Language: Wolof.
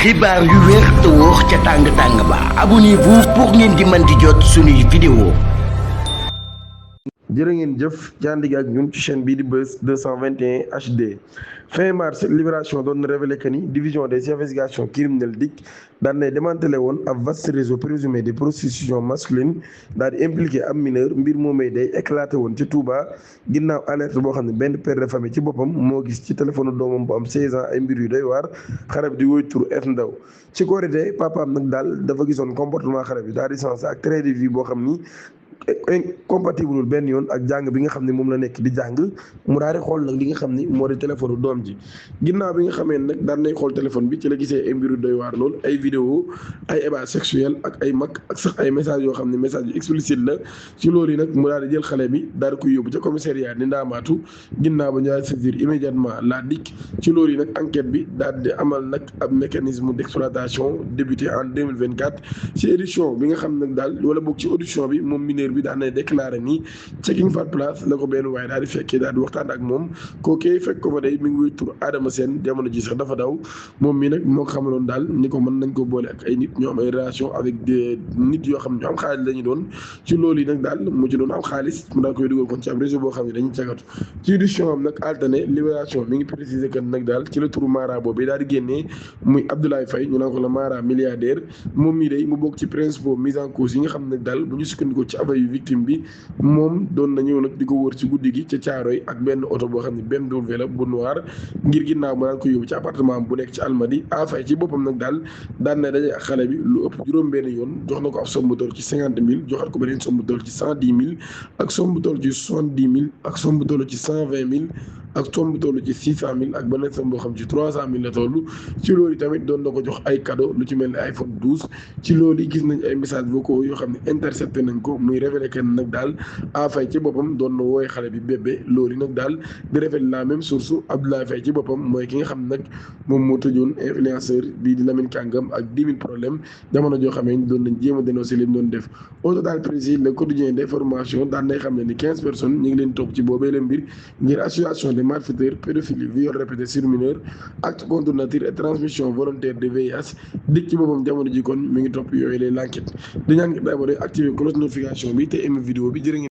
xibaar yu wér te wóor ca tàng tàng ba abonnez-vous pour ngeen di mën di jot suñuy vidéo. jërë ngeen jëf jàndig ak ñun ci chaîne bii di Buzz 221 HD fin mars Libération doon révélé que ni division des investigations criminelles DIC daan nay démantelé woon ab vaste réseau présumé de prostitution masculine daal di impliqué ab mineur mbir moomee day éclaté woon ci Touba ginnaaw alerte boo xam ne benn père de famille ci boppam moo gis ci téléphone doomam bu am 16 ans ay mbir yu doy waar xale bi di woy tur F Ndaw ci korité papaam nag daal dafa gisoon comportement xale bi daal di sensé ak trait de vie boo xam ni incompatible benn yoon ak jàng bi nga xam ne moom la nekk di jàng mu daal di xool nag li nga xam ni moo di téléphone doom ji ginnaaw bi nga xamee nag daan nay xool téléphone bi ci la gisee ay mbiru doy waar lool ay vidéo ay ébat sexuel ak ay mag ak sax ay message yoo xam ne message yu explicite la ci loolu yi nag mu daal di jël xale bi daal di koy yóbbu ca commissariat di ndaamaatu ginnaaw ba ñu daal di saisir immédiatement la DIC ci loolu yi nag enquête bi daal di amal nag ab mécanisme d'exploitation débuté en 2024 ci édition bi nga xam nag daal wala boog ci audition bi moom mineur bi daan na déclaré nii checking for place la ko benn waaye daal di fekkee daal di waxtaan ak moom kookee fekk ko fa day mi ngi wuy tur Adama Sène jamono ji sax dafa daw moom mii nag moo ko xamaloon daal ni ko mën nañ ko boole ak ay nit ñoo am ay relation avec des nit yoo xam ne ñu am xaalis lañu doon ci loolu yi nag daal mu ci doon am xaalis mu daal koy dugal kon ci am réseau boo xam ne dañuy cagatu ci édition am nag alterné Libération mi ngi précisé que nag daal ci la turu Mara boobu daal di génnee muy Abdoulaye Faye ñu naan ko la Mara milliardaire moom mii day mu bokk ci principaux mise en cause yi nga xam ne nag daal bu ñu sukkandikoo ci aveu yu victime bi moom doon na ñëw nag di ko wër ci guddi gi ca Caaroy ak benn oto boo xam ne BMW la bu noir ngir ginnaaw ma daan ko yóbbu ci appartement bu nekk ci Almadi Afay ci boppam nag daal daan na daje ak xale bi lu ëpp juróom-benn yoon jox na ko ab somme bu toll ci 50 000 joxat ko beneen somme bu toll ci 110 000 ak somme bu toll ci 70 000 ak somme bu toll ci 120 000 ak somme bu toll ci 600 000 ak beneen somme boo xam ci 300 000 la toll ci loolu tamit doon na ko jox ay cadeau lu ci mel ni iPhone 12 ci loolu gis nañ ay message vocaux yoo xam ne intercepté nañ ko muy révélé kenn nag daal Faye ci boppam doon na wooy xale bi bébé loolu nag daal di révélé la même source Abdoulaye Faye ci boppam mooy ki nga xam ne nag moom moo tëjoon influenceur bii di Lamine Kàngam ak 10 000 problèmes jamono joo xamee ni doon nañ jéem a dénoncé li mu doon def au total précis le quotidien d'information daan nay xam ne ni 15 personnes ñu ngi leen topp ci boobee la mbir ngir association des malfaiteurs pédophilie viol répété sur mineur acte contre nature et transmission volontaire de VIH dik ci boppam jamono ji kon mi ngi topp yooyu lay l'enquête di ñaan ngi d'abord activer cloche notification bi te aimé vidéo bi jërë ngeen